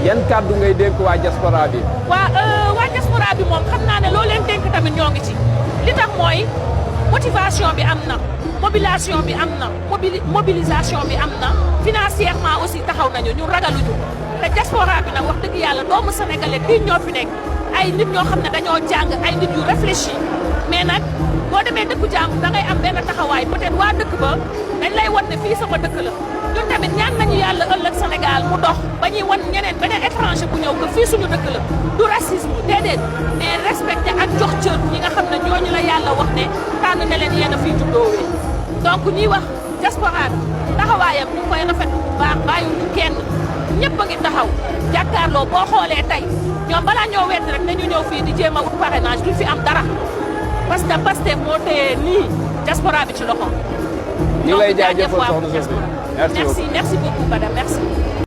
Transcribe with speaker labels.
Speaker 1: yan kàddu ngay dénk waa diaspora bi.
Speaker 2: waa diaspora bi moom xam naa ne loo leen dénk tamit ñoo ngi ci li tax mooy motivation bi am na mobilisation bi am na mobilisation bi am na financièrement aussi taxaw nañu ñu ragaluñu te diaspora bi nag wax dëgg yàlla doomu sénégalais bii ñoo fi nekk ay nit ñoo xam ne dañoo jàng ay nit yu réfléchi mais nag boo demee dëkku jàmm da ngay am benn taxawaay peut-être waa dëkk ba dañ lay wan ne fii sama dëkk la ñun tamit ñaan nañu yàlla ëllëg Sénégal mu dox ba ñuy wan ñeneen beneen étranger bu ñëw que fii suñu dëkk la du racisme déedéet mais respecté ak jox cër ñi nga xam ne ñooñu la yàlla wax ne tànn na leen yéen a fiy juddoowee donc ñuy wax diaspora bi taxawaayam ñu koy rafet bu baax bàyyiwuñu kenn ñëpp a ngi taxaw jàkkaarloo boo xoolee tey ñoom balaa ñoo wedd rek nañu ñëw fii di jéem a wut parrainage du fi am dara parce que Pastef moo téye nii diaspora bi ci loxo.
Speaker 1: ñu ngi lay jaajëfal soxna Sophie
Speaker 2: merci beaucoup madame merci.